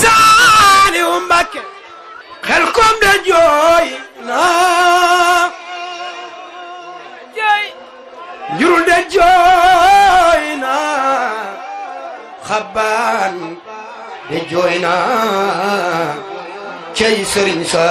Saliou Mbacké xel kom de jooy na njurul de jooy na xabaan de jooy na cey Serigne Saliou.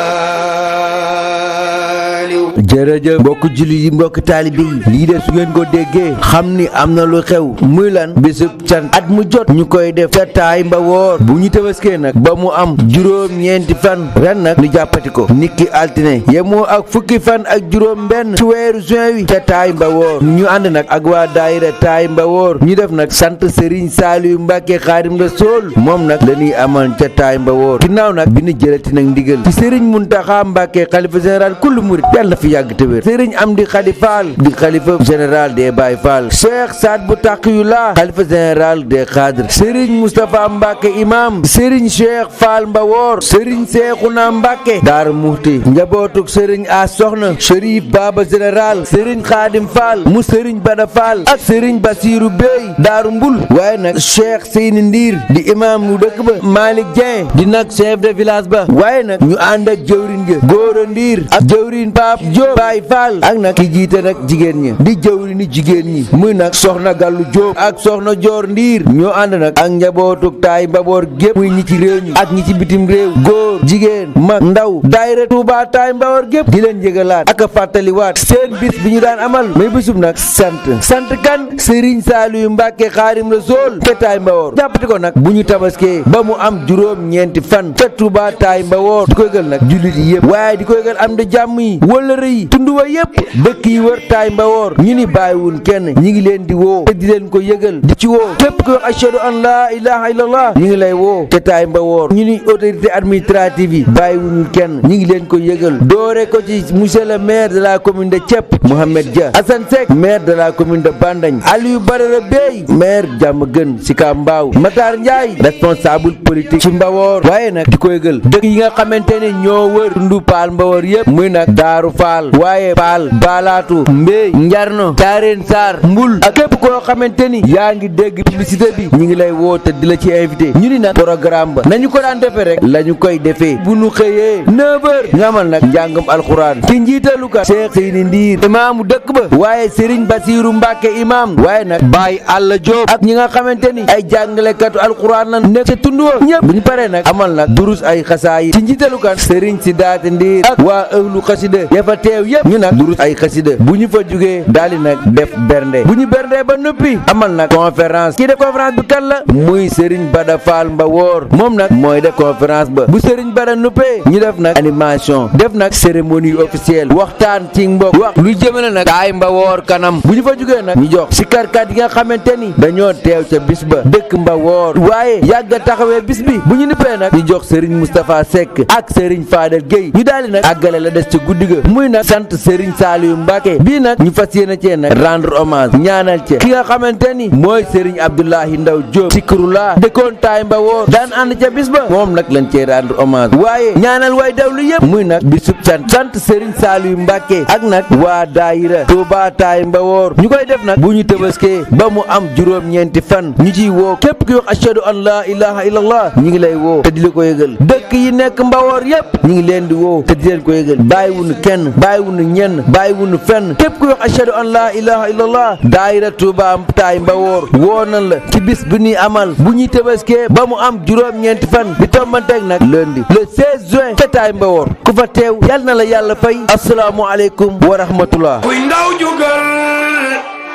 jërëjëf mbokk julli yi mbokk taalibe yi lii de su ngeen ko déggee xam ni am na lu xew muy lan bésub cant at mu jot ñu koy def ca taay mbawoor bu ñu tabaskee nag ba mu am juróom-ñeenti fan ren nag ñu jàppati ko niki altine yemoo ak fukki fan ak juróom benn ci weeru juin wi ca taay mbawoor ñu ànd nag ak waa daayira taay mbawoor ñu def nag sant Serigne Saliou Mbacké Xaadim Rasuul moom nag la ñuy amal ca taay mbawoor ginnaaw nag bi ñu jëlati nag ndigal ci Serigne Mountakha Mbacké xalifa général kullu murid yàlla fi yàgg te wér Serigne Amdi Khady Fall di xalifa général des Baye Fall Cheikh Saad bu Taqiyullah xalifa général des Khadr Serigne Moustapha Mbacké imam Serigne Cheikh Fall Mbawor Serigne Cheikhouna Mbacké Daaru Muxti njabootuk Serigne a soxna Chérif Baba général Serigne Khadim Fall mu Serigne Bada Fall ak Serigne Bassirou Bey Daaru Mbul waaye nag Cheikh Seyni Ndiir di imam mu dëkk ba Malick Dieng di nag chef de village ba waaye nag ñu ànd ak jëwriñ ja Góora Ndiir ak jëwriñ Pape Diop Baye Fall ak nag ki jiite nag jigéen ñi di jëwriñu jigéen ñi muy nag soxna Gallu Diop ak soxna Joor Ndiir ñoo ànd nag ak njabootuk taay mbaboor gépp muy ñi ci réew ñi ak ñi ci bitim réew góor jigéen mag ndaw daayira Touba taay mbaboor gépp di leen jégalaat ak a fàttaliwaat seen bis bi ñu daan amal may bisum nag sant kan Serigne Saliou Mbacké Xaadim Rasuul ca taay mbaboor jàppati ko nag bu ñu tabaskee ba mu am juróom-ñeenti fan ca Touba taay mbaboor di koy gël nag jullit yi yëpp waaye di koy gël am di jàmm yi wëllëre yi tunduwa yëpp dëkk yi wër taay mbawoor ñu ni bàyyiwun kenn ñi ngi leen di woo te di leen ko yëgal di ci woo képp ko wax ashhadu an laa ilaha illallah ñi ngi lay woo te taay mbawoor ñu ni autorité administrative yi bàyyiwuñu kenn ñi ngi leen ko yëgal doore ko ci monsieur le maire de la commune de Thiep Mohamed Dia Assane Seck maire de la commune de Bandagne Aliou Badara Bey maire Diamaguène Sicap Mbao Matar Ndiaye responsable politique ci mbawoor waaye nag di ko yëgal dëkk yi nga xamante ne ñoo wër tundu paal mbawoor yëpp muy nag Daaru Faal waaye Paal Baalaatu Mbéy Njarno Caareen Saar Mbul ak képp koo xamante ni yaa ngi dégg publicité bi ñu ngi lay woo te di la ci invité ñu ni nag programme ba nañu ko daan defee rek la ñu koy defee bu nu xëyee 9h ñu amal nag njàngam alxuraan ci njiitalu ka Cheikh Seyni Ndiir imaamu dëkk ba waaye Serigne Bassirou Mbacké imam waaye nag Baye Alla Diop ak ñi nga xamante ni ay jàngalekatu alxuraan lan nekk ca tund wa ñëpp bu ñu paree nag amal nag durus ay xasaayid ci njiitalu kan Serigne Sidaat Ndiir ak waa ëwlu xasida ya fa teew yëpp ñu nag durus ay xasida bu ñu fa jugee daali nag def bernde bu ñu bernde ba noppi amal nag conférence kii def conférence bi kan la muy Serigne Bada Fall Mbawor moom nag mooy def conférence ba bu Serigne Bada nuppee ñu def nag animation def nag cérémonie officielle waxtaan ci mbokk wax lu jëmale nag taay Mbawor kanam bu ñu fa jugee nag ñu jox sikarkat yi nga xamante ni dañoo teew ca bis ba dëkk Mbawor waaye yàgg a taxawee bis bi bu ñu nuppee nag ñu jox Serigne Moustapha Seck ak Serigne Fadel Gueye ñu daali nag àggale la des ca guddi ga muy nag sant Serigne Saliou Mbacké bii nag ñu fas yéene cee nag rendre hommage ñaanal ci ki nga xamante ni mooy Serigne Abdoulahi Ndaw Diop Sikrullah dëkkoon taay Mbawor daan ànd ca bis ba moom nag lañ cee rendre hommage waaye ñaanal way dawlu yëpp muy nag bisub sant Serigne Saliou Mbacké ak nag waa daayira Touba taay Mbawor ñu koy def nag bu ñu tëbaskee ba mu am juróom-ñeenti fan ñu ciy woo képp ki wax ashhadu an laa ilaha illallah ñi ngi lay woo te di la ko yëgal dëkk yi nekk Mbawor yëpp ñi ngi leen di woo te di leen ko yëgal bàyyiwunu kenn bàyyiwunu ñenn bàyyiwunu fenn képp ku wax ashhadu an laa ilaha illallah daayira Touba taay Mbawor woo nan la ci bis bi ñuy amal bu ñuy tëbaskee ba mu am juróom-ñeenti fan bi tombanteeg nag lundi le 16 juin ca taay Mbawor ku fa teew yal na la yàlla fay asalaamu aleykum wa rahmatullah kuy ndaw jugal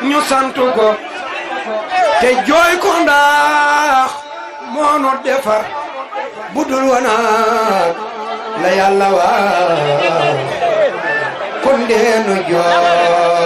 ñu sant ko te jooy ko ndax moo nu defar budul wana la yàlla waa kon deenu jooy